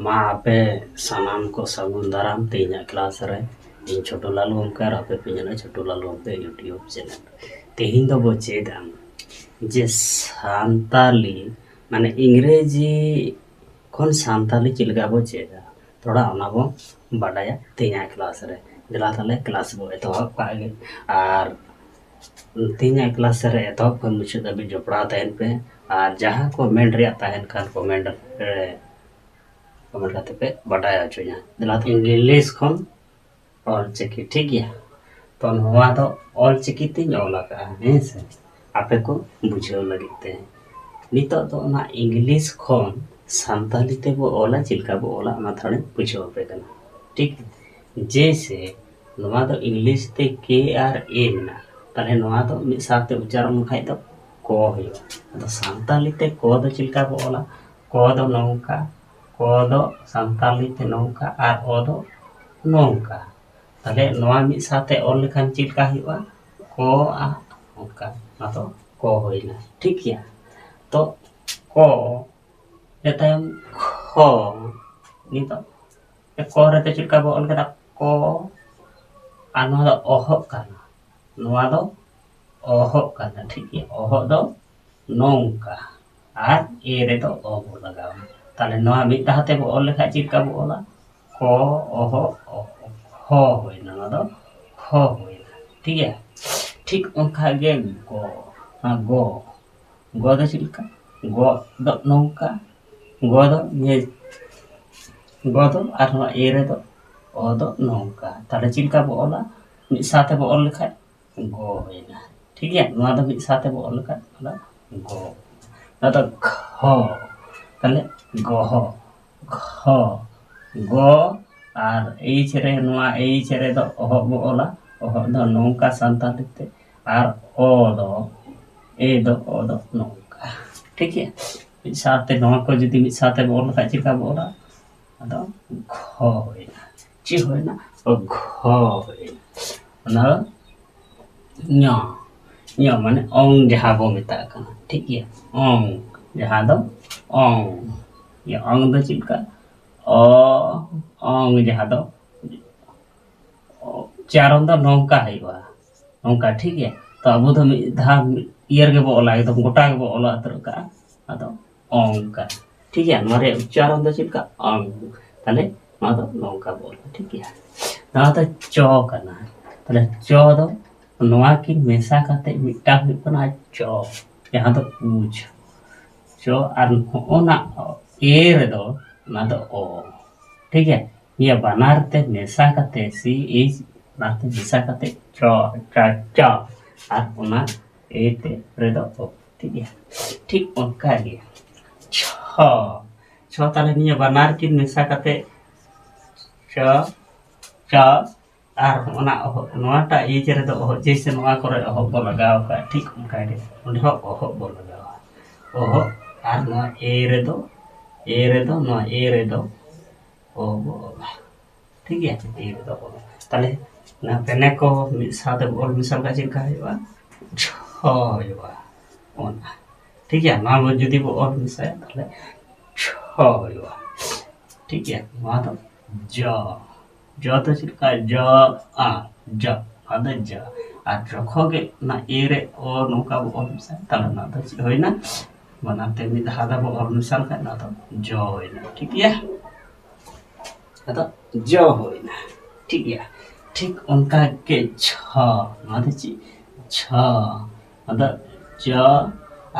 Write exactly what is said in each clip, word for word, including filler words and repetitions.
ᱢᱟ ᱟᱯᱮ ᱥᱟᱱᱟᱢ ᱠᱚ ᱥᱟᱹᱜᱩᱱ ᱫᱟᱨᱟᱢ ᱛᱮᱦᱮᱧᱟᱜ ᱠᱞᱟᱥ ᱨᱮ᱾ ᱤᱧ ᱪᱷᱳᱴᱩ ᱞᱟᱞ ᱜᱚᱢᱠᱮ ᱟᱨ ᱟᱯᱮ ᱯᱮ ᱧᱮᱞᱟ ᱪᱷᱳᱴᱩ ᱞᱟᱞ ᱜᱚᱢᱠᱮ YouTube ᱪᱮᱱᱮᱞ᱾ ᱛᱮᱦᱮᱧ ᱫᱚᱵᱚ ᱪᱮᱫᱟ ᱡᱮ ᱥᱟᱱᱛᱟᱞᱤ ᱢᱟᱱᱮ ᱤᱝᱨᱮᱡᱤ ᱠᱷᱚᱱ ᱥᱟᱱᱛᱟᱞᱤ ᱪᱮᱫ ᱞᱮᱠᱟ ᱵᱚ ᱪᱮᱫᱟ, ᱛᱷᱚᱲᱟ ᱚᱱᱟ ᱵᱚ ᱵᱟᱰᱟᱭᱟ ᱛᱮᱦᱮᱧᱟᱜ ᱠᱞᱟᱥ ᱨᱮ᱾ ᱫᱮᱞᱟ ᱛᱟᱦᱞᱮ ᱠᱞᱟᱥ ᱵᱚ ᱮᱛᱚᱦᱚᱵ ᱠᱟᱜ ᱜᱮ᱾ ᱟᱨ ᱛᱮᱦᱮᱧᱟᱜ ᱠᱞᱟᱥ ᱨᱮ ᱮᱛᱚᱦᱚᱵ ᱠᱷᱚᱱ ᱢᱩᱪᱟᱹᱫ ᱫᱷᱟᱹᱵᱤᱡ ᱡᱚᱯᱲᱟᱣ ᱛᱟᱦᱮᱱ ᱯᱮ᱾ ᱟᱨ ᱡᱟᱦᱟᱸ ᱠᱚ ᱢᱮᱱ ᱨᱮᱭᱟᱜ ᱛᱟᱦᱮᱱ ᱠᱷᱟᱱ ᱠᱚᱢᱮᱱᱴ ᱨᱮ ᱠᱚᱢᱮᱱᱴ ᱠᱟᱛᱮ ᱯᱮ ᱵᱟᱰᱟᱭ ᱦᱚᱪᱚᱧᱟ᱾ ᱫᱮᱞᱟ ᱤᱝᱞᱤᱥ ᱠᱷᱚᱱ ᱚᱞ ᱪᱤᱠᱤ, ᱴᱷᱤᱠ ᱜᱮᱭᱟ᱾ ᱛᱚ ᱱᱚᱣᱟ ᱫᱚ ᱚᱞ ᱪᱤᱠᱤ ᱛᱤᱧ ᱚᱞ ᱟᱠᱟᱫᱼᱟ, ᱦᱮᱸ ᱥᱮ, ᱟᱯᱮ ᱠᱚ ᱵᱩᱡᱷᱟᱹᱣ ᱞᱟᱹᱜᱤᱫ ᱛᱮ᱾ ᱱᱤᱛᱚᱜ ᱫᱚ ᱚᱱᱟ ᱤᱝᱞᱤᱥ ᱠᱷᱚᱱ ᱥᱟᱱᱛᱟᱞᱤ ᱛᱮᱵᱚ ᱚᱞᱟ, ᱪᱮᱫ ᱞᱮᱠᱟ ᱵᱚ ᱚᱞᱟ, ᱚᱱᱟ ᱛᱷᱚᱲᱟᱧ ᱵᱩᱡᱷᱟᱹᱣ ᱟᱯᱮ ᱠᱟᱱᱟ, ᱴᱷᱤᱠ? ᱡᱮᱭᱥᱮ ᱱᱚᱣᱟ ᱫᱚ ᱤᱝᱞᱤᱥ ᱛᱮ ᱠᱮ ᱟᱨ ᱮ ᱢᱮᱱᱟᱜᱼᱟ, ᱛᱟᱦᱞᱮ ᱱᱚᱣᱟ ᱫᱚ ᱢᱤᱫ ᱥᱟᱶᱛᱮ ᱩᱪᱪᱟᱨᱚᱱ ᱞᱮᱠᱷᱟᱡ ᱫᱚ ᱠᱚ ᱦᱩᱭᱩᱜᱼᱟ᱾ ᱟᱫᱚ ᱥᱟᱱᱛᱟᱞᱤ ᱛᱮ ᱠᱚ ᱫᱚ ᱪᱮᱫ ᱞᱮᱠᱟ ᱵᱚ ᱚᱞᱟ? ᱠᱚ ᱫᱚ ᱱᱚᱝᱠᱟ, ᱠᱚ ᱫᱚ ᱥᱟᱱᱛᱟᱞᱤ ᱛᱮ ᱱᱚᱝᱠᱟ ᱟᱨ ᱚ ᱫᱚ ᱱᱚᱝᱠᱟ᱾ ᱛᱟᱦᱞᱮ ᱱᱚᱣᱟ ᱢᱤᱫ ᱥᱟᱶᱛᱮ ᱚᱞ ᱞᱮᱠᱷᱟᱱ ᱪᱮᱫ ᱞᱮᱠᱟ ᱦᱩᱭᱩᱜᱼᱟ? ᱠᱚ ᱟᱨ ᱱᱚᱝᱠᱟ, ᱱᱚᱣᱟ ᱫᱚ ᱠᱚ ᱦᱩᱭᱱᱟ, ᱴᱷᱤᱠ ᱜᱮᱭᱟ᱾ ᱛᱚ ᱠᱚ, ᱤᱱᱟᱹ ᱛᱟᱭᱚᱢ ᱠᱷᱚ, ᱱᱤᱛᱚᱜ ᱠᱚ ᱨᱮᱫᱚ ᱪᱮᱫ ᱞᱮᱠᱟ ᱵᱚ ᱚᱞ ᱠᱮᱫᱟ? ᱠᱚ, ᱟᱨ ᱱᱚᱣᱟ ᱫᱚ ᱚᱦᱚᱜ ᱠᱟᱱᱟ, ᱱᱚᱣᱟ ᱫᱚ ᱚᱦᱚᱜ ᱠᱟᱱᱟ, ᱴᱷᱤᱠ ᱜᱮᱭᱟ᱾ ᱚᱦᱚᱜ ᱫᱚ ᱱᱚᱝᱠᱟ, ᱟᱨ ᱮ ᱨᱮᱫᱚ ᱚ ᱵᱚ ᱞᱟᱜᱟᱣᱟ᱾ ᱛᱟᱦᱞᱮ ᱱᱚᱣᱟ ᱢᱤᱫ ᱫᱷᱟᱣ ᱛᱮ ᱵᱚ ᱚᱞ ᱞᱮᱠᱷᱟᱡ ᱪᱮᱫ ᱞᱮᱠᱟ ᱵᱚ ᱚᱞᱟ? ᱠᱚ, ᱚᱦᱚ, ᱚ, ᱦᱚ ᱦᱩᱭᱱᱟ, ᱱᱚᱣᱟ ᱫᱚ ᱦᱚ ᱦᱩᱭᱱᱟ, ᱴᱷᱤᱠ ᱜᱮᱭᱟ᱾ ᱴᱷᱤᱠ ᱚᱱᱠᱟ ᱜᱮ ᱜᱚ, ᱱᱚᱣᱟ ᱜᱚ, ᱜᱚ ᱫᱚ ᱪᱮᱫ ᱞᱮᱠᱟ? ᱜᱚ ᱫᱚ ᱱᱚᱝᱠᱟ, ᱜᱚ ᱫᱚ ᱱᱤᱭᱟᱹ, ᱜᱚ ᱫᱚ ᱟᱨ ᱱᱚᱣᱟ ᱮ ᱨᱮᱫᱚ ᱚ ᱫᱚ ᱱᱚᱝᱠᱟ᱾ ᱛᱟᱦᱞᱮ ᱪᱮᱫ ᱞᱮᱠᱟ ᱵᱚ ᱚᱞᱟ? ᱢᱤᱫ ᱥᱟᱶ ᱛᱮᱵᱚ ᱚᱞ ᱞᱮᱠᱷᱟᱡ ᱜᱚ ᱦᱩᱭᱱᱟ, ᱴᱷᱤᱠ ᱜᱮᱭᱟ᱾ ᱱᱚᱣᱟ ᱫᱚ ᱢᱤᱫ ᱥᱟᱶ ᱛᱮᱵᱚ ᱚᱞ ᱞᱮᱠᱷᱟᱡ ᱚᱱᱟ ᱜᱚ, ᱱᱚᱣᱟ ᱫᱚ ᱜᱷᱚ, ᱛᱟᱦᱞᱮ ᱜᱚᱦᱚ, ᱜᱷᱚ, ᱜᱚ ᱟᱨ ᱮᱭᱤᱪ ᱨᱮ, ᱱᱚᱣᱟ ᱮᱭᱤᱪ ᱨᱮᱫᱚ ᱚᱦᱚᱜ ᱵᱚ ᱚᱞᱟ, ᱚᱦᱚᱜ ᱫᱚ ᱱᱚᱝᱠᱟ ᱥᱟᱱᱛᱟᱲᱤ ᱛᱮ, ᱟᱨ ᱚ ᱫᱚ, ᱮ ᱫᱚ, ᱚ ᱫᱚ ᱱᱚᱝᱠᱟ, ᱴᱷᱤᱠ ᱜᱮᱭᱟ᱾ ᱢᱤᱫ ᱥᱟᱶᱛᱮ ᱱᱚᱣᱟ ᱠᱚ ᱡᱩᱫᱤ ᱢᱤᱫ ᱥᱟᱶᱛᱮ ᱵᱚ ᱚᱞ ᱞᱮᱠᱷᱟᱡ ᱪᱮᱫ ᱞᱮᱠᱟ ᱵᱚ ᱚᱞᱟ? ᱟᱫᱚ ᱜᱷᱚ ᱦᱩᱭᱱᱟ᱾ ᱪᱮᱫ ᱦᱩᱭᱱᱟ? ᱚ, ᱜᱷᱚ ᱦᱩᱭᱱᱟ᱾ ᱚᱱᱟ ᱫᱚ ᱧᱚ, ᱧᱚ ᱢᱟᱱᱮ ᱚᱝ ᱡᱟᱦᱟᱸ ᱵᱚ ᱢᱮᱛᱟᱜ ᱠᱟᱱᱟ, ᱴᱷᱤᱠ ᱜᱮᱭᱟ? ᱚᱝ, ᱡᱟᱦᱟᱸ ᱫᱚ ᱚᱝ᱾ ᱚᱝ ᱫᱚ ᱪᱮᱫ ᱞᱮᱠᱟ? ᱚ, ᱚᱝ, ᱡᱟᱦᱟᱸ ᱫᱚ ᱩᱪᱪᱟᱨᱚᱱ ᱫᱚ ᱱᱚᱝᱠᱟ ᱦᱩᱭᱩᱜᱼᱟ, ᱱᱚᱝᱠᱟ, ᱴᱷᱤᱠ ᱜᱮᱭᱟ᱾ ᱛᱚ ᱟᱵᱚ ᱫᱚ ᱢᱤᱫ ᱫᱷᱟᱣ ᱤᱭᱟᱹ ᱨᱮᱜᱮ ᱵᱚ ᱚᱞᱟ, ᱮᱠᱫᱚᱢ ᱜᱚᱴᱟ ᱜᱮᱵᱚ ᱚᱞᱟ ᱩᱛᱟᱹᱨ ᱠᱟᱜᱼᱟ᱾ ᱟᱫᱚ ᱚᱝᱠᱟ, ᱴᱷᱤᱠ ᱜᱮᱭᱟ᱾ ᱱᱚᱣᱟ ᱨᱮᱭᱟᱜ ᱩᱪᱪᱟᱨᱚᱱ ᱫᱚ ᱪᱮᱫ ᱞᱮᱠᱟ? ᱚᱝ᱾ ᱛᱟᱦᱞᱮ ᱱᱚᱣᱟ ᱫᱚ ᱱᱚᱝᱠᱟ ᱵᱚ ᱚᱞᱟ, ᱴᱷᱤᱠ ᱜᱮᱭᱟ᱾ ᱱᱚᱣᱟ ᱫᱚ ᱪᱚ ᱠᱟᱱᱟ᱾ ᱛᱟᱦᱞᱮ ᱪᱚ ᱫᱚ ᱱᱚᱣᱟ ᱠᱤᱱ ᱢᱮᱥᱟ ᱠᱟᱛᱮ ᱢᱤᱫᱴᱟᱝ ᱦᱩᱭᱩᱜ ᱠᱟᱱᱟ ᱪᱚ, ᱡᱟᱦᱟᱸ ᱫᱚ ᱩᱪ᱾ ᱪᱚ ᱟᱨ ᱱᱚᱜᱼᱚ ᱱᱟ ᱮ ᱨᱮᱫᱚ ᱚᱱᱟ ᱫᱚ ᱚ, ᱴᱷᱤᱠ ᱜᱮᱭᱟ᱾ ᱱᱤᱭᱟᱹ ᱵᱟᱱᱟᱨ ᱛᱮ ᱢᱮᱥᱟ ᱠᱟᱛᱮ, ᱥᱤ ᱮᱭᱤᱪ ᱵᱟᱱᱟᱨ ᱛᱮ ᱢᱮᱥᱟ ᱠᱟᱛᱮ ᱪᱚ, ᱪᱟ, ᱪᱟ, ᱟᱨ ᱚᱱᱟ ᱮ ᱛᱮ ᱨᱮᱫᱚ ᱚ, ᱴᱷᱤᱠ ᱜᱮᱭᱟ᱾ ᱴᱷᱤᱠ ᱚᱱᱠᱟ ᱜᱮ ᱪᱷᱚ, ᱪᱷᱚ ᱛᱟᱦᱞᱮ ᱱᱤᱭᱟᱹ ᱵᱟᱱᱟᱨ ᱠᱤᱱ ᱢᱮᱥᱟ ᱠᱟᱛᱮ ᱪᱚ, ᱪᱟ, ᱟᱨ ᱚᱱᱟ ᱚᱦᱚᱜ, ᱱᱚᱣᱟᱴᱟᱜ ᱮᱭᱤᱪ ᱨᱮᱫᱚ ᱚᱦᱚᱜ, ᱡᱮᱭᱥᱮ ᱱᱚᱣᱟ ᱠᱚᱨᱮ ᱚᱦᱚᱜ ᱵᱚ ᱞᱟᱜᱟᱣ ᱠᱟᱜᱼᱟ, ᱴᱷᱤᱠ ᱚᱱᱠᱟ ᱜᱮ ᱚᱸᱰᱮ ᱦᱚᱸ ᱚᱦᱚᱜ ᱵᱚ ᱞᱟᱜᱟᱣᱟ᱾ ᱚᱦᱚᱜ, ᱟᱨ ᱱᱚᱣᱟ ᱮ ᱨᱮᱫᱚ, ᱮ ᱨᱮᱫᱚ, ᱱᱚᱣᱟ ᱮ ᱨᱮᱫᱚ ᱚ ᱵᱚ ᱚᱞᱟ, ᱴᱷᱤᱠ ᱜᱮᱭᱟ, ᱮ ᱨᱮᱫᱚ ᱚ᱾ ᱛᱟᱦᱞᱮ ᱱᱚᱣᱟ ᱯᱮᱱᱮ ᱠᱚ ᱢᱤᱫ ᱥᱟᱶᱛᱮ ᱚᱞ ᱢᱮᱥᱟᱞ ᱠᱟᱜ ᱪᱮᱫ ᱞᱮᱠᱟ ᱦᱩᱭᱩᱜᱼᱟ? ᱪᱷᱚ ᱦᱩᱭᱩᱜᱼᱟ, ᱚᱱᱟ, ᱴᱷᱤᱠ ᱜᱮᱭᱟ᱾ ᱱᱚᱣᱟ ᱵᱚ ᱡᱩᱫᱤ ᱵᱚ ᱚᱞ ᱢᱮᱥᱟᱭᱟ, ᱛᱟᱦᱞᱮ ᱪᱷᱚ ᱦᱩᱭᱩᱜᱼᱟ, ᱴᱷᱤᱠ ᱜᱮᱭᱟ᱾ ᱱᱚᱣᱟ ᱫᱚ ᱡᱚ, ᱡᱚ ᱫᱚ ᱪᱮᱫ ᱞᱮᱠᱟ? ᱡᱚ, ᱟ, ᱡᱚ, ᱱᱚᱣᱟ ᱫᱚ ᱡᱚ᱾ ᱟᱨ ᱡᱚᱠᱷᱚᱱ ᱜᱮ ᱚᱱᱟ ᱮ ᱨᱮ ᱚ ᱱᱚᱝᱠᱟ ᱵᱚ ᱚᱞ ᱢᱮᱥᱟᱭᱟ, ᱛᱟᱦᱞᱮ ᱱᱚᱣᱟ ᱫᱚ ᱪᱮᱫ ᱦᱩᱭᱱᱟ? ᱵᱟᱱᱟᱨ ᱛᱮ ᱢᱤᱫ ᱫᱷᱟᱣ ᱫᱚ ᱵᱚ ᱚᱞ ᱢᱮᱥᱟᱞ ᱠᱷᱟᱱ ᱱᱚᱣᱟ ᱫᱚ ᱡᱚ ᱦᱩᱭᱱᱟ, ᱴᱷᱤᱠ ᱜᱮᱭᱟ᱾ ᱟᱫᱚ ᱡᱚ ᱦᱩᱭᱱᱟ, ᱴᱷᱤᱠ ᱜᱮᱭᱟ᱾ ᱴᱷᱤᱠ ᱚᱱᱠᱟ ᱜᱮ ᱪᱷᱚ, ᱱᱚᱣᱟ ᱫᱚ ᱪᱮᱫ? ᱪᱷᱚ᱾ ᱟᱫᱚ ᱡᱚ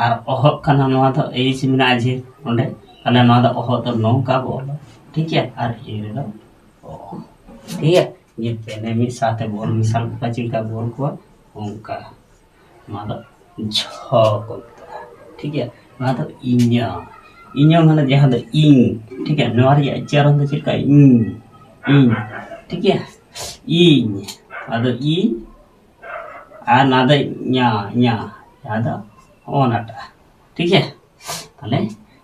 ᱟᱨ ᱚᱦᱚᱜ ᱠᱟᱱᱟ, ᱱᱚᱣᱟ ᱫᱚ ᱮᱭᱤᱪ ᱢᱮᱱᱟᱜᱼᱟ ᱡᱮ ᱚᱸᱰᱮ, ᱛᱟᱦᱞᱮ ᱱᱚᱣᱟ ᱫᱚ ᱚᱦᱚᱜ ᱫᱚ ᱱᱚᱝᱠᱟ ᱵᱚ ᱚᱞᱟ, ᱴᱷᱤᱠ ᱜᱮᱭᱟ, ᱟᱨ ᱮ ᱨᱮᱫᱚ ᱚ, ᱴᱷᱤᱠ ᱜᱮᱭᱟ᱾ ᱱᱤᱭᱟᱹ ᱯᱮᱱᱮ ᱢᱤᱫ ᱥᱟᱶᱛᱮ ᱵᱚ ᱚᱞ ᱢᱮᱥᱟᱞ ᱠᱚᱣᱟ, ᱪᱮᱫ ᱞᱮᱠᱟ ᱵᱚ ᱚᱞ ᱠᱚᱣᱟ ᱚᱱᱠᱟ᱾ ᱱᱚᱣᱟ ᱫᱚ ᱡᱷᱚ ᱠᱚ ᱢᱮᱛᱟᱜᱼᱟ, ᱴᱷᱤᱠ ᱜᱮᱭᱟ᱾ ᱱᱚᱣᱟ ᱫᱚ ᱤᱧᱟ, ᱤᱧᱟ ᱢᱟᱱᱮ ᱡᱟᱦᱟᱸ ᱫᱚ ᱤᱧ, ᱴᱷᱤᱠ ᱜᱮᱭᱟ᱾ ᱱᱚᱣᱟ ᱨᱮᱭᱟᱜ ᱩᱪᱪᱟᱨᱚᱱ ᱫᱚ ᱪᱮᱫ ᱞᱮᱠᱟ? ᱤᱧ, ᱤᱧ, ᱴᱷᱤᱠ ᱜᱮᱭᱟ, ᱤᱧ᱾ ᱟᱫᱚ ᱤᱧ ᱟᱨ ᱱᱚᱣᱟ ᱫᱚ ᱧᱟ, ᱧᱟ, ᱡᱟᱦᱟᱸ ᱫᱚ ᱦᱚᱸᱜᱼᱚ ᱱᱟᱴᱟᱜ, ᱴᱷᱤᱠ ᱜᱮᱭᱟ᱾ ᱛᱟᱦᱞᱮ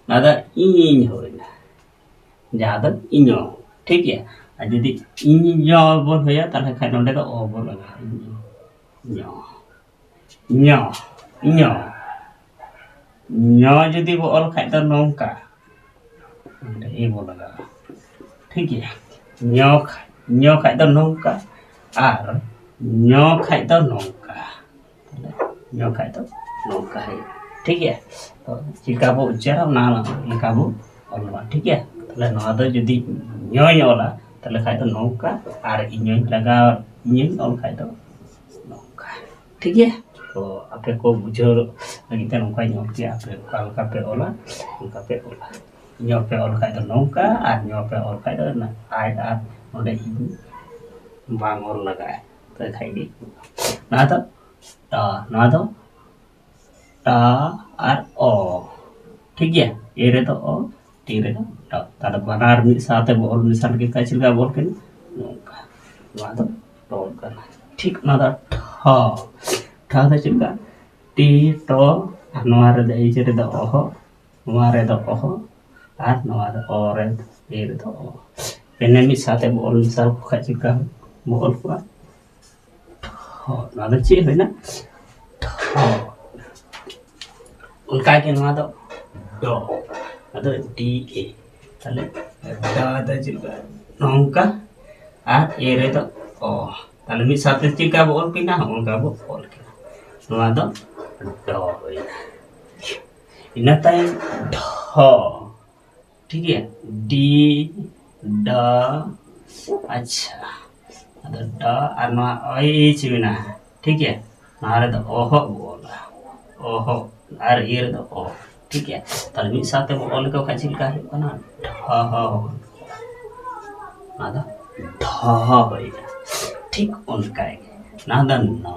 ᱱᱚᱣᱟ ᱫᱚ ᱤᱧ ᱦᱩᱭᱱᱟ, ᱡᱟᱦᱟᱸ ᱫᱚ ᱤᱧᱚ, ᱴᱷᱤᱠ ᱜᱮᱭᱟ᱾ ᱟᱨ ᱡᱩᱫᱤ ᱤᱧᱚ ᱵᱚᱱ ᱦᱩᱭᱟ, ᱛᱟᱦᱞᱮ ᱠᱷᱟᱱ ᱱᱚᱸᱰᱮ ᱫᱚ ᱚ ᱵᱚᱱ ᱞᱟᱜᱟᱣᱟ, ᱤᱧᱚ, ᱧᱚ, ᱧᱚ, ᱧᱚ ᱡᱩᱫᱤ ᱵᱚ ᱚᱞ ᱠᱷᱟᱡ ᱫᱚ ᱱᱚᱝᱠᱟ, ᱱᱚᱸᱰᱮ ᱮ ᱵᱚ ᱞᱟᱜᱟᱣᱟ, ᱴᱷᱤᱠ ᱜᱮᱭᱟ᱾ ᱧᱚ ᱠᱷᱟᱡ, ᱧᱚ ᱠᱷᱟᱡ ᱫᱚ ᱱᱚᱝᱠᱟ, ᱟᱨ ᱧᱚ ᱠᱷᱟᱡ ᱫᱚ ᱱᱚᱝᱠᱟ᱾ ᱛᱟᱦᱞᱮ ᱧᱚ ᱠᱷᱟᱡ ᱫᱚ ᱱᱚᱝᱠᱟ ᱦᱩᱭᱩᱜᱼᱟ᱾ ᱴᱷᱤᱠ ᱜᱮᱭᱟ᱾ ᱛᱚ ᱪᱮᱫᱠᱟ ᱵᱚ ᱩᱪᱪᱟᱨᱟ, ᱚᱱᱟ ᱞᱮᱠᱟ ᱵᱚ ᱚᱞᱟ᱾ ᱴᱷᱤᱠ ᱜᱮᱭᱟ᱾ ᱛᱟᱦᱞᱮ ᱱᱚᱣᱟ ᱫᱚ ᱡᱩᱫᱤ ᱧᱚᱧ ᱚᱞᱟ, ᱛᱟᱦᱞᱮ ᱠᱷᱟᱡ ᱫᱚ ᱱᱚᱝᱠᱟ, ᱟᱨ ᱤᱧᱚᱧ ᱞᱟᱜᱟᱣ, ᱤᱧᱚᱧ ᱚᱞ ᱠᱷᱟᱡ ᱫᱚ ᱱᱚᱝᱠᱟ᱾ ᱴᱷᱤᱠ ᱜᱮᱭᱟ᱾ ᱛᱚ ᱟᱯᱮ ᱠᱚ ᱵᱩᱡᱷᱟᱹᱣ ᱞᱟᱹᱜᱤᱫ ᱛᱮ ᱱᱚᱝᱠᱟᱧ ᱚᱞ ᱠᱮᱜᱼᱟ, ᱟᱯᱮ ᱚᱠᱟ ᱞᱮᱠᱟ ᱯᱮ ᱚᱞᱟ, ᱚᱱᱠᱟ ᱯᱮ ᱚᱞᱟ᱾ ᱧᱚ ᱯᱮ ᱚᱞ ᱠᱷᱟᱡ ᱫᱚ ᱱᱚᱝᱠᱟ, ᱟᱨ ᱧᱚ ᱯᱮ ᱚᱞ ᱠᱷᱟᱡ ᱫᱚ ᱟᱡ ᱟᱨ ᱱᱚᱰᱮ ᱤᱧ ᱵᱟᱝ ᱚᱞ ᱞᱟᱜᱟᱜᱼᱟ᱾ ᱛᱚ ᱠᱷᱟᱡ ᱜᱮ ᱱᱚᱣᱟ ᱫᱚ ᱴᱟ, ᱱᱚᱣᱟ ᱫᱚ ᱴᱟ ᱟᱨ ᱚ᱾ ᱴᱷᱤᱠ ᱜᱮᱭᱟ᱾ ᱮ ᱨᱮᱫᱚ ᱚ, ᱴᱤ ᱨᱮᱫᱚ ᱴᱚ᱾ ᱛᱟᱦᱞᱮ ᱵᱟᱱᱟᱨ ᱢᱤᱫ ᱥᱟᱶᱛᱮ ᱵᱚ ᱚᱞ ᱢᱮᱥᱟ ᱞᱮᱠᱷᱟᱱ ᱪᱮᱫ ᱞᱮᱠᱟ ᱵᱚ ᱚᱞ ᱠᱮᱫᱟ? ᱱᱚᱝᱠᱟ᱾ ᱱᱚᱣᱟ ᱫᱚ ᱴᱚ ᱠᱟᱱᱟ᱾ ᱴᱷᱤᱠ ᱚᱱᱟ ᱫᱚ ᱴᱷᱚ᱾ ᱴᱷᱚ ᱫᱚ ᱪᱮᱫ ᱞᱮᱠᱟ? ᱴᱤ, ᱴᱚ, ᱟᱨ ᱱᱚᱣᱟ ᱨᱮᱫᱚ ᱮᱭᱤᱪ ᱨᱮᱫᱚ ᱚᱦᱚ, ᱱᱚᱣᱟ ᱨᱮᱫᱚ ᱚᱦᱚ, ᱟᱨ ᱱᱚᱣᱟ ᱫᱚ ᱚ ᱨᱮ, ᱮ ᱨᱮᱫᱚ ᱚ᱾ ᱯᱮᱱᱮ ᱢᱤᱫ ᱥᱟᱶᱛᱮ ᱵᱚ ᱚᱞ ᱢᱮᱥᱟ ᱞᱮᱠᱚ ᱠᱷᱟᱡ ᱪᱮᱫ ᱞᱮᱠᱟ ᱵᱚ ᱚᱞ ᱠᱚᱣᱟ? ᱴᱷᱚ᱾ ᱱᱚᱣᱟ ᱫᱚ ᱪᱮᱫ ᱦᱩᱭᱱᱟ? ᱴᱷᱚ᱾ ᱚᱱᱠᱟ ᱜᱮ ᱱᱚᱣᱟ ᱫᱚ ᱰᱚ᱾ ᱟᱫᱚ ᱰᱤ ᱮ᱾ ᱛᱟᱦᱞᱮ ᱰᱚ ᱫᱚ ᱪᱮᱫ ᱞᱮᱠᱟ? ᱱᱚᱝᱠᱟ᱾ ᱟᱨ ᱮ ᱨᱮᱫᱚ ᱚ᱾ ᱛᱟᱦᱞᱮ ᱢᱤᱫ ᱥᱟᱶᱛᱮ ᱪᱮᱫ ᱞᱮᱠᱟ ᱵᱚ ᱚᱞ ᱠᱤᱱᱟ? ᱚᱱᱠᱟ ᱵᱚ ᱚᱞ ᱠᱤᱱᱟ᱾ ᱱᱚᱣᱟ ᱫᱚ ᱰᱚ ᱦᱩᱭᱱᱟ᱾ ᱤᱱᱟᱹ ᱛᱟᱭᱚᱢ ᱰᱷᱚ᱾ ᱴᱷᱤᱠ ᱜᱮᱭᱟ᱾ ᱰᱤ, ᱰᱚ, ᱟᱪᱪᱷᱟ᱾ ᱟᱫᱚ ᱰᱚ ᱟᱨ ᱱᱚᱣᱟ ᱚᱭᱤᱪ ᱢᱮᱱᱟᱜᱼᱟ᱾ ᱴᱷᱤᱠ ᱜᱮᱭᱟ᱾ ᱱᱚᱣᱟ ᱨᱮᱫᱚ ᱚᱦᱚᱜ ᱵᱚ ᱚᱞᱟ᱾ ᱚᱦᱚᱜ ᱟᱨ ᱤᱭᱟᱹ ᱨᱮᱫᱚ ᱚ᱾ ᱴᱷᱤᱠ ᱜᱮᱭᱟ᱾ ᱛᱟᱦᱞᱮ ᱢᱤᱫ ᱥᱟᱶᱛᱮ ᱵᱚ ᱚᱞ ᱞᱮᱠᱚ ᱠᱷᱟᱡ ᱪᱮᱫ ᱞᱮᱠᱟ ᱦᱩᱭᱩᱜ ᱠᱟᱱᱟ? ᱰᱷᱚᱦᱚ᱾ ᱱᱚᱣᱟ ᱫᱚ ᱰᱷᱚᱦᱚ ᱦᱩᱭᱱᱟ᱾ ᱴᱷᱤᱠ ᱚᱱᱠᱟ ᱜᱮ᱾ ᱱᱚᱣᱟ ᱫᱚ ᱱᱚ᱾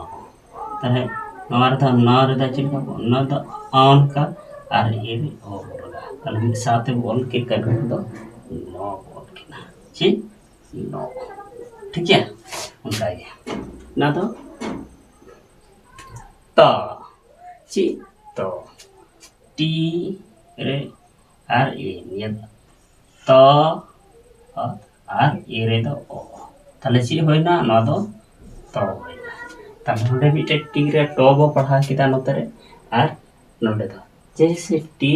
ᱛᱟᱦᱞᱮ ᱱᱚᱣᱟ ᱨᱮᱫᱚ, ᱱᱚᱣᱟ ᱨᱮᱫᱚ ᱪᱮᱫ ᱞᱮᱠᱟ ᱵᱚ-, ᱱᱚᱣᱟ ᱫᱚ ᱚᱱᱠᱟ ᱟᱨ ᱤᱭᱟᱹ ᱨᱮ ᱚ ᱵᱚ ᱞᱟᱜᱟᱣᱟ᱾ ᱛᱟᱦᱞᱮ ᱢᱤᱫ ᱥᱟᱶᱛᱮ ᱵᱚ ᱚᱞ ᱠᱮᱫ ᱠᱷᱟᱱ ᱱᱚᱣᱟ ᱫᱚ ᱱᱚ ᱵᱚ ᱚᱞ ᱠᱮᱫᱟ᱾ ᱪᱮᱫ? ᱱᱚ᱾ ᱴᱷᱤᱠ ᱜᱮᱭᱟ? ᱚᱱᱠᱟ ᱜᱮ᱾ ᱱᱚᱣᱟ ᱫᱚ ᱛᱚ᱾ ᱪᱮᱫ? ᱛᱚ᱾ ᱴᱤ ᱨᱮ ᱟᱨ ᱮ, ᱱᱤᱭᱟᱹ ᱫᱚ ᱛᱚ, ᱚ, ᱟᱨ ᱮ ᱨᱮᱫᱚ ᱚ᱾ ᱛᱟᱦᱞᱮ ᱪᱮᱫ ᱦᱩᱭᱱᱟ? ᱱᱚᱣᱟ ᱫᱚ ᱛᱚ ᱦᱩᱭᱱᱟ᱾ ᱛᱟᱦᱞᱮ ᱱᱚᱰᱮ ᱢᱤᱫᱴᱮᱡ ᱴᱤ ᱨᱮ ᱴᱚ ᱵᱚ ᱯᱟᱲᱦᱟᱣ ᱠᱮᱫᱟ ᱱᱚᱛᱮ ᱨᱮ, ᱟᱨ ᱱᱚᱰᱮ ᱫᱚ ᱡᱮᱭᱥᱮ ᱴᱤ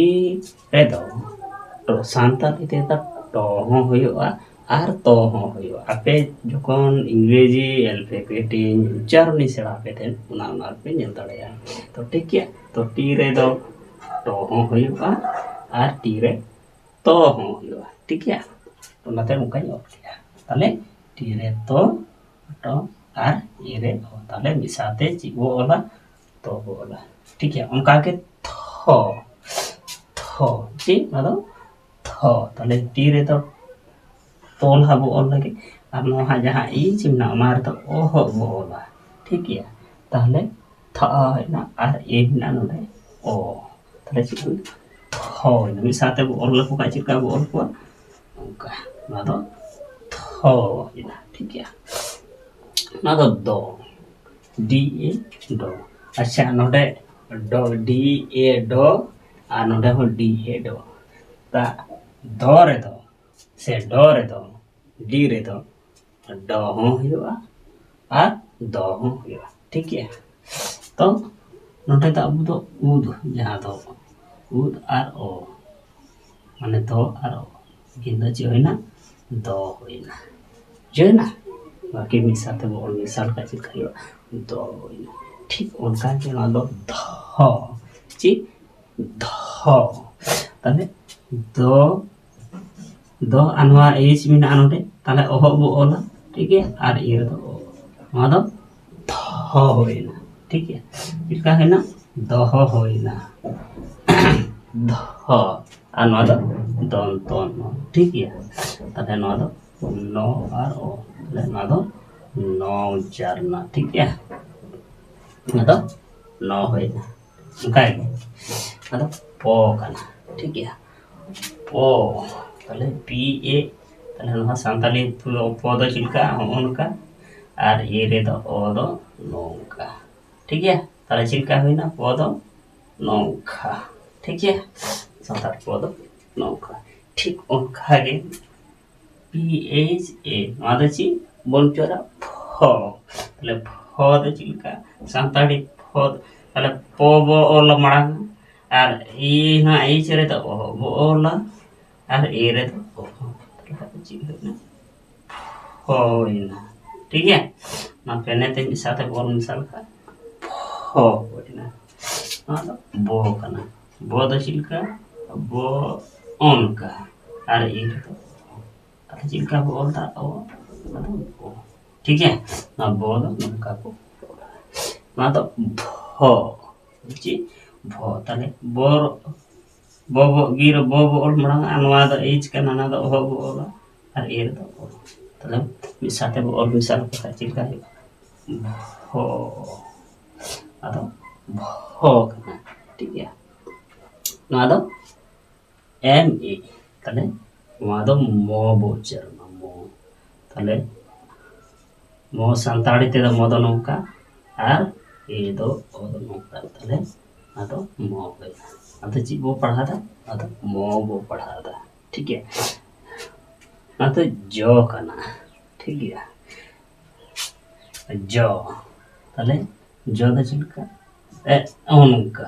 ᱨᱮᱫᱚ ᱴᱚ, ᱥᱟᱱᱛᱟᱲᱤ ᱛᱮᱫᱚ ᱴᱚ ᱦᱚᱸ ᱦᱩᱭᱩᱜᱼᱟ, ᱟᱨ ᱛᱚ ᱦᱚᱸ ᱦᱩᱭᱩᱜᱼᱟ᱾ ᱟᱯᱮ ᱡᱚᱠᱷᱚᱱ ᱤᱝᱨᱮᱡᱤ alphabet ᱤᱧ ᱩᱪᱪᱟᱨᱚᱱᱤᱧ ᱥᱮᱬᱟ ᱟᱯᱮ ᱛᱟᱦᱮᱸᱫ, ᱚᱱᱟ, ᱚᱱᱟ ᱨᱮᱯᱮ ᱧᱮᱞ ᱫᱟᱲᱮᱭᱟᱜᱼᱟ᱾ ᱛᱚ ᱴᱷᱤᱠ ᱜᱮᱭᱟ, ᱛᱚ ᱴᱤ ᱨᱮᱫᱚ ᱴᱚ ᱦᱚᱸ ᱦᱩᱭᱩᱜᱼᱟ ᱟᱨ ᱴᱤ ᱨᱮ ᱛᱚ ᱦᱚᱸ ᱦᱩᱭᱩᱜᱼᱟ᱾ ᱴᱷᱤᱠ ᱜᱮᱭᱟ, ᱚᱱᱟᱛᱮ ᱚᱱᱠᱟᱧ ᱚᱞ ᱠᱮᱫᱟ᱾ ᱛᱟᱦᱞᱮ ᱴᱤ ᱨᱮ ᱛᱚ, ᱴᱚ ᱟᱨ ᱮ ᱨᱮ ᱚ᱾ ᱛᱟᱦᱞᱮ ᱢᱤᱫ ᱥᱟᱶᱛᱮ ᱪᱮᱫ ᱵᱚ ᱚᱞᱟ? ᱛᱚ ᱵᱚ ᱚᱞᱟ᱾ ᱴᱷᱤᱠ ᱜᱮᱭᱟ, ᱚᱱᱠᱟ ᱜᱮ ᱛᱷᱚ, ᱛᱷᱚ, ᱪᱮᱫ ᱚᱱᱟ ᱫᱚ? ᱛᱷᱚ᱾ ᱛᱟᱦᱞᱮ ᱴᱤ ᱨᱮᱫᱚ ᱛᱚ ᱞᱟᱦᱟ ᱵᱚ ᱚᱞ ᱞᱟᱹᱜᱤᱫ, ᱟᱨ ᱱᱚᱣᱟ ᱦᱟᱸᱜ ᱡᱟᱦᱟᱸ ᱮᱭᱤᱪ ᱢᱮᱱᱟᱜᱼᱟ, ᱚᱱᱟ ᱨᱮᱫᱚ ᱚᱦᱚᱜ ᱵᱚ ᱚᱞᱟ᱾ ᱴᱷᱤᱠ ᱜᱮᱭᱟ, ᱛᱟᱦᱞᱮ ᱛᱷᱟ ᱦᱮᱡ ᱮᱱᱟ ᱟᱨ ᱮ ᱢᱮᱱᱟᱜᱼᱟ ᱱᱚᱰᱮ ᱚ᱾ ᱛᱟᱦᱞᱮ ᱪᱮᱫ ᱠᱚ ᱛᱷᱚ ᱮᱱᱟ? ᱢᱤᱫ ᱥᱟᱶᱛᱮ ᱵᱚ ᱚᱞ ᱞᱮᱠᱚ ᱠᱷᱟᱱ ᱪᱮᱫ ᱞᱮᱠᱟ ᱵᱚ ᱚᱞ ᱠᱚᱣᱟ? ᱚᱱᱠᱟ, ᱱᱚᱣᱟ ᱫᱚ ᱛᱷᱚ ᱮᱱᱟ᱾ ᱴᱷᱤᱠ ᱜᱮᱭᱟ, ᱱᱚᱣᱟ ᱫᱚ ᱫᱚ, ᱰᱤ ᱮ ᱰᱚ᱾ ᱟᱪᱪᱷᱟ, ᱱᱚᱰᱮ ᱰᱚ, ᱰᱤ ᱮ ᱰᱚ, ᱟᱨ ᱱᱚᱰᱮ ᱦᱚᱸ ᱰᱤ ᱮ ᱰᱚ᱾ ᱫᱟ, ᱫᱚ ᱨᱮᱫᱚ ᱥᱮ ᱰᱚ ᱨᱮᱫᱚ, ᱰᱤ ᱨᱮᱫᱚ ᱰᱚ ᱦᱚᱸ ᱦᱩᱭᱩᱜᱼᱟ ᱟᱨ ᱫᱚ ᱦᱚᱸ ᱦᱩᱭᱩᱜᱼᱟ᱾ ᱴᱷᱤᱠ ᱜᱮᱭᱟ? ᱛᱚ ᱱᱚᱰᱮ ᱫᱚ ᱟᱵᱚ ᱫᱚ ᱩᱫ, ᱡᱟᱦᱟᱸ ᱫᱚ ᱩᱫ ᱟᱨ ᱚ, ᱢᱟᱱᱮ ᱫᱚ ᱟᱨ ᱚ, ᱩᱱᱠᱤᱱ ᱫᱚ ᱪᱮᱫ ᱦᱩᱭᱱᱟ? ᱫᱚ ᱦᱩᱭᱱᱟ᱾ ᱵᱩᱡᱷᱟᱹᱣᱱᱟ? ᱵᱟᱠᱤ ᱢᱤᱫ ᱥᱟᱶᱛᱮ ᱵᱚ ᱚᱞ ᱢᱮᱥᱟ ᱞᱮᱠᱷᱟᱱ ᱪᱮᱫ ᱞᱮᱠᱟ ᱦᱩᱭᱩᱜᱼᱟ? ᱫᱚ ᱦᱩᱭᱱᱟ᱾ ᱴᱷᱤᱠ ᱚᱱᱠᱟ ᱜᱮ ᱱᱚᱣᱟ ᱫᱚ ᱫᱷᱚ᱾ ᱪᱮᱫ? ᱫᱷᱚ᱾ ᱛᱟᱦᱞᱮ ᱫᱚ, ᱫᱚ ᱟᱨ ᱱᱚᱣᱟ ᱮᱭᱤᱪ ᱢᱮᱱᱟᱜᱼᱟ ᱱᱚᱰᱮ, ᱛᱟᱦᱞᱮ ᱚᱦᱚᱜ ᱵᱚ ᱚᱞᱟ, ᱴᱷᱤᱠ ᱜᱮᱭᱟ? ᱟᱨ ᱤᱭᱟᱹ ᱨᱮᱫᱚ ᱚ᱾ ᱱᱚᱣᱟ ᱫᱚ ᱫᱷᱚ ᱦᱩᱭᱱᱟ, ᱴᱷᱤᱠ ᱜᱮᱭᱟ? ᱪᱮᱫ ᱞᱮᱠᱟ ᱦᱩᱭᱱᱟ? ᱫᱚᱦᱚ ᱦᱩᱭᱱᱟ᱾ ᱫᱷᱚ᱾ ᱟᱨ ᱱᱚᱣᱟ ᱫᱚ ᱫᱚᱱᱛᱚ ᱱᱚ, ᱴᱷᱤᱠ ᱜᱮᱭᱟ? ᱛᱟᱦᱞᱮ ᱱᱚᱣᱟ ᱫᱚ ᱱᱚ ᱟᱨ ᱚ, ᱛᱟᱦᱞᱮ ᱱᱚᱣᱟ ᱫᱚ ᱱᱚ ᱩᱪᱪᱟᱨᱱᱟ, ᱴᱷᱤᱠ ᱜᱮᱭᱟ? ᱱᱚᱣᱟ ᱫᱚ ᱱᱚ ᱦᱩᱭᱱᱟ᱾ ᱚᱱᱠᱟ ᱜᱮ ᱟᱫᱚ ᱯᱚ ᱠᱟᱱᱟ, ᱴᱷᱤᱠ ᱜᱮᱭᱟ? ᱯᱚ, ᱛᱟᱦᱞᱮ ᱯᱤ ᱮ, ᱛᱟᱦᱞᱮ ᱱᱚᱣᱟ ᱥᱟᱱᱛᱟᱲᱤ ᱯᱚ ᱫᱚ ᱪᱮᱫ ᱞᱮᱠᱟ? ᱦᱚᱸᱜᱼᱚ ᱱᱚᱝᱠᱟ᱾ ᱟᱨ ᱮ ᱨᱮᱫᱚ ᱚ ᱫᱚ ᱱᱚᱝᱠᱟ, ᱴᱷᱤᱠ ᱜᱮᱭᱟ? ᱛᱟᱦᱞᱮ ᱪᱮᱫ ᱞᱮᱠᱟ ᱦᱩᱭᱱᱟ? ᱯᱚ ᱫᱚ ᱱᱚᱝᱠᱟ, ᱴᱷᱤᱠ ᱜᱮᱭᱟ? ᱥᱟᱱᱛᱟᱲ ᱯᱚ ᱫᱚ ᱱᱚᱝᱠᱟ᱾ ᱴᱷᱤᱠ ᱚᱱᱠᱟ ᱜᱮ ᱯᱤ ᱮᱭᱤᱪ ᱮ, ᱱᱚᱣᱟ ᱫᱚ ᱪᱮᱫ ᱵᱚᱱ ᱩᱪᱪᱟᱨᱟ? ᱯᱷᱚ᱾ ᱛᱟᱦᱞᱮ ᱯᱷᱚ ᱫᱚ ᱪᱮᱫ ᱞᱮᱠᱟ? ᱥᱟᱱᱛᱟᱲᱤ ᱯᱷᱚ᱾ ᱛᱟᱦᱞᱮ ᱯᱚ ᱵᱚ ᱚᱞᱟ ᱢᱟᱲᱟᱝ, ᱟᱨ ᱮ, ᱱᱚᱣᱟ ᱮᱭᱤᱪ ᱨᱮᱫᱚ ᱚ ᱵᱚ ᱚᱞᱟ, ᱟᱨ ᱮ ᱨᱮᱫᱚ ᱚ᱾ ᱛᱟᱦᱞᱮ ᱪᱮᱫ ᱦᱩᱭᱱᱟ, ᱦᱩᱭᱱᱟ᱾ ᱴᱷᱤᱠ ᱜᱮᱭᱟ, ᱱᱚᱣᱟ ᱯᱮᱱᱮ ᱛᱮ ᱢᱤᱫ ᱥᱟᱶᱛᱮ ᱵᱚᱞ ᱢᱮᱥᱟ ᱞᱮᱠᱷᱟᱱ ᱦᱚ ᱦᱩᱭᱱᱟ᱾ ᱱᱚᱣᱟ ᱫᱚ ᱵᱚ ᱠᱟᱱᱟ, ᱵᱚ ᱫᱚ ᱪᱮᱫ ᱞᱮᱠᱟ? ᱵᱚ ᱚᱱᱠᱟ, ᱟᱨ ᱤ ᱨᱮᱫᱚ ᱚ᱾ ᱛᱟᱦᱞᱮ ᱪᱮᱫ ᱞᱮᱠᱟ ᱵᱚ ᱚᱞ ᱫᱟ? ᱚ, ᱟᱫᱚ ᱚ᱾ ᱴᱷᱤᱠ ᱜᱮᱭᱟ, ᱱᱚᱣᱟ ᱵᱚ ᱫᱚ ᱱᱚᱝᱠᱟ ᱠᱚ ᱚᱞᱟ᱾ ᱱᱚᱣᱟ ᱫᱚ ᱵᱷᱚ, ᱪᱮᱫ? ᱵᱷᱚ᱾ ᱛᱟᱦᱞᱮ ᱵᱚ, ᱵᱚ, ᱵᱚ, ᱜᱤ ᱨᱮ ᱵᱚ ᱵᱚ ᱚᱞ ᱢᱟᱲᱟᱝ ᱟ, ᱱᱚᱣᱟ ᱫᱚ ᱮᱭᱤᱪ ᱠᱟᱱᱟ, ᱱᱚᱣᱟ ᱫᱚ ᱚᱦᱚ ᱵᱚ ᱚᱞᱟ, ᱟᱨ ᱮ ᱨᱮᱫᱚ ᱚ᱾ ᱛᱟᱦᱞᱮ ᱢᱤᱫ ᱥᱟᱶᱛᱮ ᱵᱚ ᱚᱞ ᱢᱮᱥᱟ ᱞᱮᱠᱚ ᱠᱷᱟᱱ ᱪᱮᱫ ᱞᱮᱠᱟ ᱦᱩᱭᱩᱜᱼᱟ? ᱵᱷᱚ᱾ ᱟᱫᱚ ᱵᱷᱚ ᱠᱟᱱᱟ, ᱴᱷᱤᱠ ᱜᱮᱭᱟ᱾ ᱱᱚᱣᱟ ᱫᱚ ᱮᱢ ᱮ, ᱛᱟᱦᱞᱮ ᱱᱚᱣᱟ ᱫᱚ ᱢᱚ ᱵᱚ ᱩᱪᱪᱟᱨᱚᱱᱟ, ᱢᱚ᱾ ᱛᱟᱦᱞᱮ ᱢᱚ ᱥᱟᱱᱛᱟᱲᱤ ᱛᱮᱫᱚ ᱢᱚ ᱫᱚ ᱱᱚᱝᱠᱟ, ᱟᱨ ᱮ ᱫᱚ ᱚ ᱫᱚ ᱱᱚᱝᱠᱟ, ᱛᱟᱦᱞᱮ ᱟᱫᱚ ᱢᱚ ᱦᱩᱭᱱᱟ᱾ ᱟᱫᱚ ᱪᱮᱫ ᱵᱚ ᱯᱟᱲᱦᱟᱣ ᱫᱟ? ᱟᱫᱚ ᱢᱚ ᱵᱚ ᱯᱟᱲᱦᱟᱣ ᱫᱟ, ᱴᱷᱤᱠ ᱜᱮᱭᱟ᱾ ᱚᱱᱟᱛᱮ ᱡᱚ ᱠᱟᱱᱟ, ᱴᱷᱤᱠ ᱜᱮᱭᱟ᱾ ᱡᱚ, ᱛᱟᱦᱞᱮ ᱡᱚ ᱫᱚ ᱪᱮᱫ ᱞᱮᱠᱟ? ᱮ, ᱱᱚᱜᱼᱚ ᱱᱚᱝᱠᱟ᱾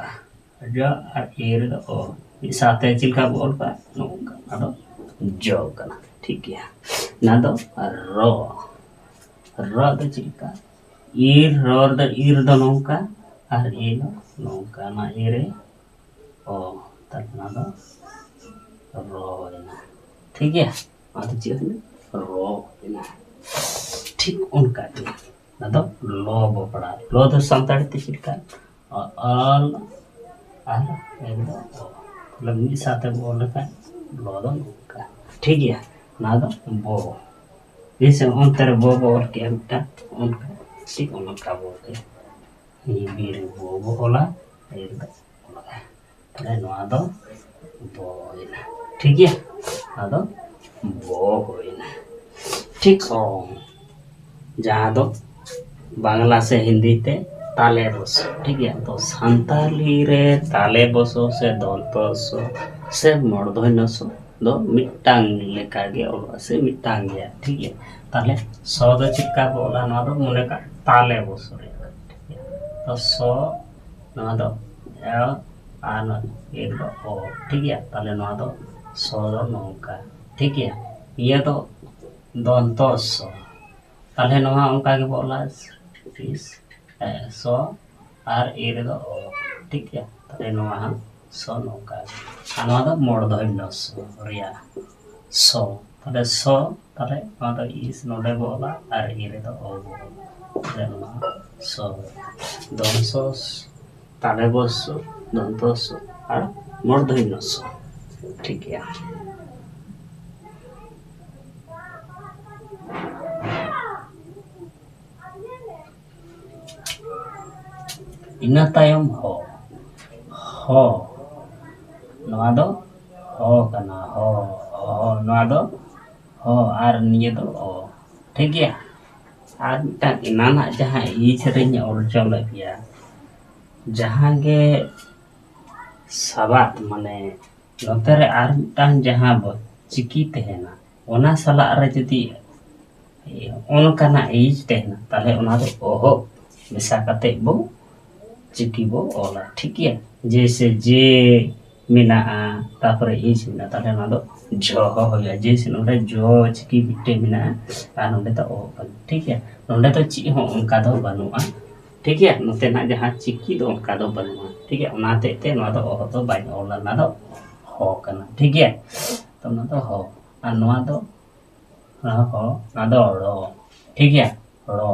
ᱡᱚ ᱟᱨ ᱮ ᱨᱮᱫᱚ ᱚ, ᱢᱤᱫ ᱥᱟᱶᱛᱮ ᱪᱮᱫ ᱞᱮᱠᱟ ᱵᱚ ᱚᱞ ᱠᱟᱜᱼᱟ? ᱱᱚᱝᱠᱟ᱾ ᱚᱱᱟ ᱫᱚ ᱡᱚ ᱠᱟᱱᱟ, ᱴᱷᱤᱠ ᱜᱮᱭᱟ᱾ ᱚᱱᱟ ᱫᱚ ᱨᱚ, ᱨᱚ ᱫᱚ ᱪᱮᱫ ᱞᱮᱠᱟ? ᱤᱨ, ᱨᱚ ᱨᱮᱫᱚ ᱤᱨ ᱫᱚ ᱱᱚᱝᱠᱟ, ᱟᱨ ᱮ ᱫᱚ ᱱᱚᱝᱠᱟ᱾ ᱚᱱᱟ ᱮ ᱨᱮ ᱚ, ᱛᱟᱦᱞᱮ ᱱᱚᱣᱟ ᱫᱚ ᱨᱚ ᱮᱱᱟ᱾ ᱴᱷᱤᱠ ᱜᱮᱭᱟ? ᱱᱚᱣᱟ ᱫᱚ ᱪᱮᱫ ᱦᱩᱭᱱᱟ? ᱨᱚ ᱮᱱᱟ᱾ ᱴᱷᱤᱠ ᱚᱱᱠᱟ ᱜᱮ ᱱᱚᱣᱟ ᱫᱚ ᱞᱚ ᱵᱚ ᱯᱟᱲᱦᱟᱣ᱾ ᱞᱚ ᱫᱚ ᱥᱟᱱᱛᱟᱲᱤ ᱛᱮ ᱪᱮᱫ ᱞᱮᱠᱟ? ᱚ, ᱚᱞ ᱟᱨ ᱮᱠ ᱫᱚ ᱚ᱾ ᱛᱟᱦᱞᱮ ᱢᱤᱫ ᱥᱟᱶᱛᱮ ᱵᱚ ᱚᱞ ᱞᱮᱠᱷᱟᱱ ᱞᱚ ᱫᱚ ᱱᱚᱝᱠᱟ᱾ ᱴᱷᱤᱠ ᱜᱮᱭᱟ? ᱱᱚᱣᱟ ᱫᱚ ᱵᱚ᱾ ᱡᱮᱭᱥᱮ ᱚᱱᱛᱮ ᱨᱮ ᱵᱚ ᱵᱚ ᱚᱞ ᱠᱮᱜᱼᱟ ᱢᱤᱫᱴᱟᱝ, ᱚᱱᱠᱟ ᱴᱷᱤᱠ ᱚᱱᱠᱟ ᱵᱚ ᱚᱞ ᱠᱮᱜᱼᱟ᱾ ᱵᱤᱨ ᱵᱚ ᱵᱚ ᱚᱞᱟ, ᱮᱨ ᱫᱚ ᱚᱞᱟ᱾ ᱛᱟᱦᱞᱮ ᱱᱚᱣᱟ ᱫᱚ ᱵᱚ ᱦᱩᱭᱱᱟ᱾ ᱴᱷᱤᱠ ᱜᱮᱭᱟ? ᱱᱚᱣᱟ ᱫᱚ ᱵᱚ ᱦᱩᱭᱱᱟ᱾ ᱴᱷᱤᱠ ᱚ, ᱡᱟᱦᱟᱸ ᱫᱚ ᱵᱟᱝᱞᱟ ᱥᱮ ᱦᱤᱱᱫᱤ ᱛᱮ ᱛᱟᱞᱮ ᱵᱚᱥᱚ᱾ ᱴᱷᱤᱠ ᱜᱮᱭᱟ? ᱛᱚ ᱥᱟᱱᱛᱟᱞᱤ ᱨᱮ ᱛᱟᱞᱮ ᱵᱚᱥᱚ ᱥᱮ ᱫᱚᱱᱛᱚ ᱥᱚ ᱥᱮ ᱢᱩᱨᱫᱷᱚᱱᱭᱚ ᱥᱚ ᱫᱚ ᱢᱤᱫᱴᱟᱝ ᱞᱮᱠᱟ ᱜᱮ ᱚᱞᱚᱜᱼᱟ ᱥᱮ ᱢᱤᱫᱴᱟᱝ ᱜᱮᱭᱟ᱾ ᱴᱷᱤᱠ ᱜᱮᱭᱟ? ᱛᱟᱦᱞᱮ ᱥᱚ ᱫᱚ ᱪᱮᱫ ᱞᱮᱠᱟ ᱵᱚ ᱚᱞᱟ? ᱱᱚᱣᱟ ᱫᱚ ᱢᱚᱱᱮ ᱠᱟᱜ ᱛᱟᱞᱮ ᱵᱚᱥᱚ ᱨᱮᱭᱟᱜ ᱠᱟᱛᱷᱟ᱾ ᱴᱷᱤᱠ ᱜᱮᱭᱟ? ᱛᱚ ᱥᱚ, ᱱᱚᱣᱟ ᱫᱚ ᱮ ᱟᱨ ᱱᱚᱣᱟ ᱮ ᱫᱚ ᱚ᱾ ᱴᱷᱤᱠ ᱜᱮᱭᱟ? ᱛᱟᱦᱞᱮ ᱱᱚᱣᱟ ᱫᱚ ᱥᱚ ᱫᱚ ᱱᱚᱝᱠᱟ᱾ ᱴᱷᱤᱠ ᱜᱮᱭᱟ? ᱱᱤᱭᱟᱹ ᱫᱚ ᱫᱚᱱᱛᱚ ᱥᱚ᱾ ᱛᱟᱦᱞᱮ ᱱᱚᱣᱟ ᱚᱱᱠᱟ ᱜᱮᱵᱚ ᱚᱞᱟ, ᱤᱥ, ᱮ, ᱥᱚ ᱟᱨ ᱤ ᱨᱮᱫᱚ ᱚ᱾ ᱴᱷᱤᱠ ᱜᱮᱭᱟ? ᱛᱟᱦᱞᱮ ᱱᱚᱣᱟ ᱦᱚᱸ ᱥᱚ ᱱᱚᱝᱠᱟ ᱜᱮ᱾ ᱟᱨ ᱱᱚᱣᱟ ᱫᱚ ᱢᱩᱨᱫᱷᱚᱱᱭᱚ ᱥᱚ ᱨᱮᱭᱟᱜ ᱥᱚ᱾ ᱛᱟᱦᱞᱮ ᱥᱚ, ᱛᱟᱦᱞᱮ ᱱᱚᱣᱟ ᱫᱚ ᱤᱥ ᱱᱚᱰᱮ ᱵᱚ ᱚᱞᱟ ᱟᱨ ᱤ ᱨᱮᱫᱚ ᱚ ᱵᱚ ᱚᱞᱟ᱾ ᱛᱟᱦᱞᱮ ᱱᱚᱣᱟ ᱥᱚ, ᱫᱚᱱᱛᱚ ᱥᱚ, ᱛᱟᱞᱚᱵ ᱥᱚ, ᱫᱚᱱᱛᱚ ᱥᱚ ᱟᱨ ᱢᱩᱨᱫᱷᱚᱱᱭᱚ ᱥᱚ᱾ ᱴᱷᱤᱠ ᱜᱮᱭᱟ᱾ ᱤᱱᱟᱹ ᱛᱟᱭᱚᱢ ᱦᱚ᱾ ᱦᱚ᱾ ᱱᱚᱣᱟ ᱫᱚ ᱦᱚ ᱠᱟᱱᱟ᱾ ᱦᱚ, ᱦᱚ, ᱱᱚᱣᱟ ᱫᱚ ᱦᱚ ᱟᱨ ᱱᱤᱭᱟᱹ ᱫᱚ ᱚ᱾ ᱴᱷᱤᱠ ᱜᱮᱭᱟ? ᱟᱨ ᱢᱤᱫᱴᱟᱝ ᱮᱱᱟᱱᱟᱜ ᱡᱟᱦᱟᱸ ᱤ ᱥᱮᱨᱮᱧ ᱚᱞ ᱦᱚᱪᱚ ᱞᱮᱫ ᱜᱮᱭᱟ, ᱡᱟᱦᱟᱸ ᱜᱮ ᱥᱟᱵᱟᱫ, ᱢᱟᱱᱮ ᱱᱚᱛᱮ ᱨᱮ ᱟᱨ ᱢᱤᱫᱴᱟᱝ ᱡᱟᱦᱟᱸ ᱵᱚ ᱪᱤᱠᱤ ᱛᱟᱦᱮᱱᱟ, ᱚᱱᱟ ᱥᱟᱞᱟᱜ ᱨᱮ ᱡᱩᱫᱤ ᱚᱱᱠᱟᱱᱟᱜ ᱤᱡ ᱛᱟᱦᱮᱱᱟ, ᱛᱟᱦᱞᱮ ᱚᱱᱟ ᱫᱚ ᱚᱦᱚ ᱢᱮᱥᱟ ᱠᱟᱛᱮ ᱵᱚ ᱪᱤᱠᱤ ᱵᱚ ᱚᱞᱟ᱾ ᱴᱷᱤᱠ ᱜᱮᱭᱟ? ᱡᱮᱭᱥᱮ ᱡᱮ ᱢᱮᱱᱟᱜᱼᱟ, ᱛᱟᱨᱯᱚᱨᱮ ᱤᱡ ᱢᱮᱱᱟᱜᱼᱟ, ᱛᱟᱦᱞᱮ ᱚᱱᱟ ᱫᱚ ᱡᱷᱚ ᱦᱚ ᱦᱩᱭᱩᱜᱼᱟ᱾ ᱡᱮᱭᱥᱮ ᱱᱚᱰᱮ ᱡᱚ ᱪᱤᱠᱤ ᱢᱤᱫᱴᱮᱱ ᱢᱮᱱᱟᱜᱼᱟ ᱟᱨ ᱱᱚᱰᱮ ᱫᱚ ᱚ ᱠᱟᱱᱟ᱾ ᱴᱷᱤᱠ ᱜᱮᱭᱟ? ᱱᱚᱰᱮ ᱫᱚ ᱪᱮᱫ ᱦᱚᱸ ᱚᱱᱠᱟ ᱫᱚ ᱵᱟᱹᱱᱩᱜᱼᱟ᱾ ᱴᱷᱤᱠ ᱜᱮᱭᱟ? ᱱᱚᱛᱮ ᱱᱟᱜ ᱡᱟᱦᱟᱸ ᱪᱤᱠᱤ ᱫᱚ ᱚᱱᱠᱟ ᱫᱚ ᱵᱟᱹᱱᱩᱜᱼᱟ᱾ ᱴᱷᱤᱠ ᱜᱮᱭᱟ? ᱚᱱᱟ ᱦᱚᱛᱮᱡ ᱛᱮ ᱱᱚᱣᱟ ᱫᱚ ᱚᱦᱚ ᱫᱚ ᱵᱟᱹᱧ ᱚᱞᱟ, ᱚᱱᱟ ᱫᱚ ᱦᱚ ᱠᱟᱱᱟ᱾ ᱴᱷᱤᱠ ᱜᱮᱭᱟ? ᱛᱚ ᱚᱱᱟ ᱫᱚ ᱦᱚ᱾ ᱟᱨ ᱱᱚᱣᱟ ᱫᱚ ᱚᱱᱟ ᱦᱚ, ᱚᱱᱟ ᱫᱚ ᱲᱚ᱾ ᱴᱷᱤᱠ ᱜᱮᱭᱟ? ᱲᱚ᱾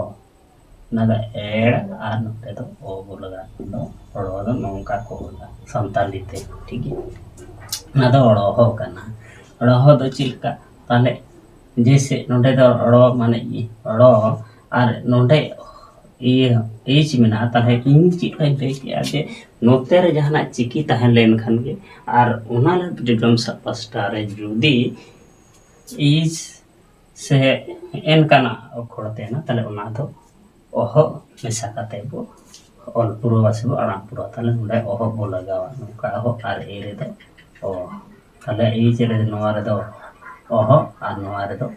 ᱚᱱᱟ ᱫᱚ ᱮᱲ ᱟᱨ ᱱᱚᱛᱮ ᱫᱚ ᱚ ᱵᱚ ᱞᱟᱜᱟᱣ᱾ ᱚᱱᱟ ᱫᱚ ᱲᱚ ᱫᱚ ᱱᱚᱝᱠᱟ ᱠᱚ ᱚᱞᱟ ᱥᱟᱱᱛᱟᱞᱤ ᱛᱮ᱾ ᱴᱷᱤᱠ ᱜᱮᱭᱟ? ᱚᱱᱟ ᱫᱚ ᱲᱚᱦᱚ ᱠᱟᱱᱟ᱾ ᱲᱚᱦᱚ ᱫᱚ ᱪᱮᱫ ᱞᱮᱠᱟ? ᱛᱟᱦᱞᱮ ᱡᱮᱭᱥᱮ ᱱᱚᱰᱮ ᱫᱚ ᱲᱚ ᱢᱟᱱᱮ ᱤ, ᱲᱚ, ᱟᱨ ᱱᱚᱰᱮ ᱤᱭᱟᱹ ᱤᱪ ᱢᱮᱱᱟᱜᱼᱟ, ᱛᱟᱦᱞᱮ ᱤᱧ ᱪᱮᱫ ᱞᱮᱠᱟᱧ ᱞᱟᱹᱭ ᱠᱮᱜᱼᱟ ᱡᱮ ᱱᱚᱛᱮ ᱨᱮ ᱡᱟᱦᱟᱱᱟᱜ ᱪᱤᱠᱤ ᱛᱟᱦᱮᱸ ᱞᱮᱱᱠᱷᱟᱱ ᱜᱮ ᱟᱨ ᱚᱱᱟ ᱡᱚᱡᱚᱢ ᱥᱮᱫ ᱯᱟᱥᱴᱟ ᱨᱮ ᱡᱩᱫᱤ ᱤᱪ ᱥᱮ ᱮᱱᱠᱟᱱᱟᱜ ᱚᱠᱷᱚᱲ ᱛᱟᱦᱮᱱᱟ, ᱛᱟᱦᱞᱮ ᱚᱱᱟ ᱫᱚ ᱚᱦᱚᱜ ᱢᱮᱥᱟ ᱠᱟᱛᱮ ᱵᱚ ᱚᱞ ᱯᱩᱨᱟᱹᱣᱟ ᱥᱮ ᱵᱚ ᱟᱲᱟᱝ ᱯᱩᱨᱟᱹᱣᱟ᱾ ᱛᱟᱦᱞᱮ ᱱᱚᱰᱮ ᱚᱦᱚᱜ ᱵᱚ ᱞᱟᱜᱟᱣᱟ, ᱱᱚᱝᱠᱟ ᱚᱦᱚᱜ ᱟᱨ ᱮ ᱨᱮᱫᱚ ᱚ᱾ ᱛᱟᱦᱞᱮ ᱤᱪ ᱨᱮ ᱱᱚᱣᱟ ᱨᱮᱫᱚ ᱚᱦᱚᱜ ᱟᱨ ᱱᱚᱣᱟ ᱨᱮᱫᱚ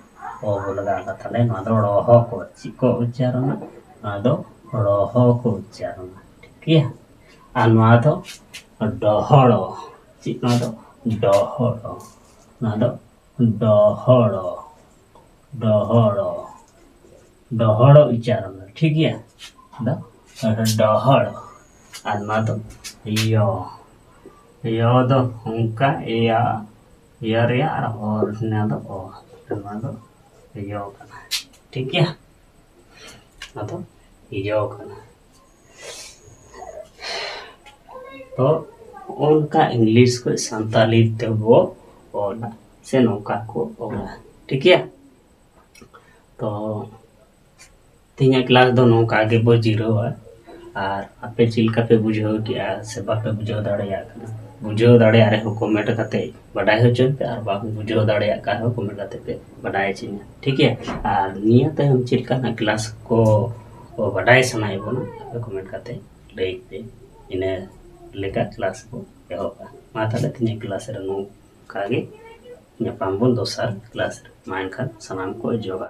ᱚ ᱵᱚ ᱞᱟᱜᱟᱣ ᱠᱟᱫᱟ᱾ ᱛᱟᱦᱞᱮ ᱱᱚᱣᱟ ᱫᱚ ᱲᱚᱦᱚ ᱠᱚ ᱪᱮᱫ ᱠᱚ ᱩᱪᱪᱟᱨᱚᱱᱟ? ᱱᱚᱣᱟ ᱫᱚ ᱲᱚᱦᱚ ᱠᱚ ᱩᱪᱪᱟᱨᱚᱱᱟ᱾ ᱴᱷᱤᱠ ᱜᱮᱭᱟ? ᱟᱨ ᱱᱚᱣᱟ ᱫᱚ ᱰᱚᱦᱚᱲᱚ᱾ ᱪᱮᱫ ᱱᱚᱣᱟ ᱫᱚ? ᱰᱚᱦᱚᱲᱚ᱾ ᱱᱚᱣᱟ ᱫᱚ ᱰᱚᱦᱚᱲᱚ, ᱰᱚᱦᱚᱲᱚ, ᱰᱚᱦᱚᱲᱚ ᱩᱪᱪᱟᱨᱚᱱ ᱫᱚ, ᱴᱷᱤᱠ ᱜᱮᱭᱟ? ᱫᱚ ᱰᱚᱦᱚᱲᱚ᱾ ᱟᱨ ᱱᱚᱣᱟ ᱫᱚ ᱭᱚ, ᱭᱚ ᱫᱚ ᱚᱱᱠᱟ ᱮᱭᱟ, ᱭᱚ ᱨᱮᱭᱟᱜ ᱟᱨ ᱚ ᱨᱮᱭᱟᱜ ᱫᱚ ᱚ, ᱱᱚᱣᱟ ᱫᱚ ᱭᱚ ᱠᱟᱱᱟ, ᱴᱷᱤᱠ ᱜᱮᱭᱟ? ᱱᱚᱣᱟ ᱫᱚ ᱭᱚ ᱠᱟᱱᱟ᱾ ᱛᱚ ᱚᱱᱠᱟ ᱤᱝᱞᱤᱥ ᱠᱷᱚᱱ ᱥᱟᱱᱛᱟᱞᱤ ᱛᱮᱵᱚ ᱚᱞᱟ, ᱥᱮ ᱱᱚᱝᱠᱟ ᱠᱚ ᱚᱞᱟ, ᱴᱷᱤᱠ ᱜᱮᱭᱟ? ᱛᱚ ᱛᱮᱦᱮᱧᱟᱜ ᱠᱞᱟᱥ ᱫᱚ ᱱᱚᱝᱠᱟ ᱜᱮᱵᱚ ᱡᱤᱨᱟᱹᱣᱟ᱾ ᱟᱨ ᱟᱯᱮ ᱪᱮᱫ ᱞᱮᱠᱟ ᱯᱮ ᱵᱩᱡᱷᱟᱹᱣ ᱠᱮᱜᱼᱟ ᱥᱮ ᱵᱟᱯᱮ ᱵᱩᱡᱷᱟᱹᱣ ᱫᱟᱲᱮᱭᱟᱜ ᱠᱟᱱᱟ? ᱵᱩᱡᱷᱟᱹᱣ ᱫᱟᱲᱮᱭᱟᱜ ᱨᱮᱦᱚᱸ ᱠᱚᱢᱮᱱᱴ ᱠᱟᱛᱮ ᱵᱟᱰᱟᱭ ᱦᱚᱪᱚᱧ ᱯᱮ, ᱟᱨ ᱵᱟᱝ ᱵᱩᱡᱷᱟᱹᱣ ᱫᱟᱲᱮᱭᱟᱜ ᱠᱟᱱ ᱨᱮᱦᱚᱸ ᱠᱚᱢᱮᱱᱴ ᱠᱟᱛᱮ ᱯᱮ ᱵᱟᱰᱟᱭ ᱦᱚᱪᱚᱧᱟ, ᱴᱷᱤᱠ ᱜᱮᱭᱟ? ᱟᱨ ᱱᱤᱭᱟᱹ ᱛᱟᱭᱚᱢ ᱪᱮᱫ ᱞᱮᱠᱟᱱᱟᱜ ᱠᱞᱟᱥ ᱠᱚ ᱵᱟᱰᱟᱭ ᱥᱟᱱᱟᱭᱮᱫ ᱵᱚᱱᱟ, ᱟᱯᱮ ᱠᱚᱢᱮᱱᱴ ᱠᱟᱛᱮ ᱞᱟᱹᱭ ᱯᱮ᱾ ᱤᱱᱟᱹ ᱞᱮᱠᱟ ᱠᱞᱟᱥ ᱵᱚ ᱮᱦᱚᱵᱟ᱾ ᱢᱟ ᱛᱟᱦᱚᱞᱮ ᱛᱮᱦᱮᱧᱟᱜ ᱠᱞᱟᱥ ᱨᱮ ᱱᱚᱝᱠᱟ ᱜᱮ, ᱧᱟᱯᱟᱢ ᱵᱚᱱ ᱫᱚᱥᱟᱨ ᱠᱞᱟᱥ ᱨᱮ᱾ ᱢᱟ ᱮᱱᱠᱷᱟᱱ ᱥᱟᱱᱟᱢ ᱠᱚ ᱡᱚᱦᱟᱨ᱾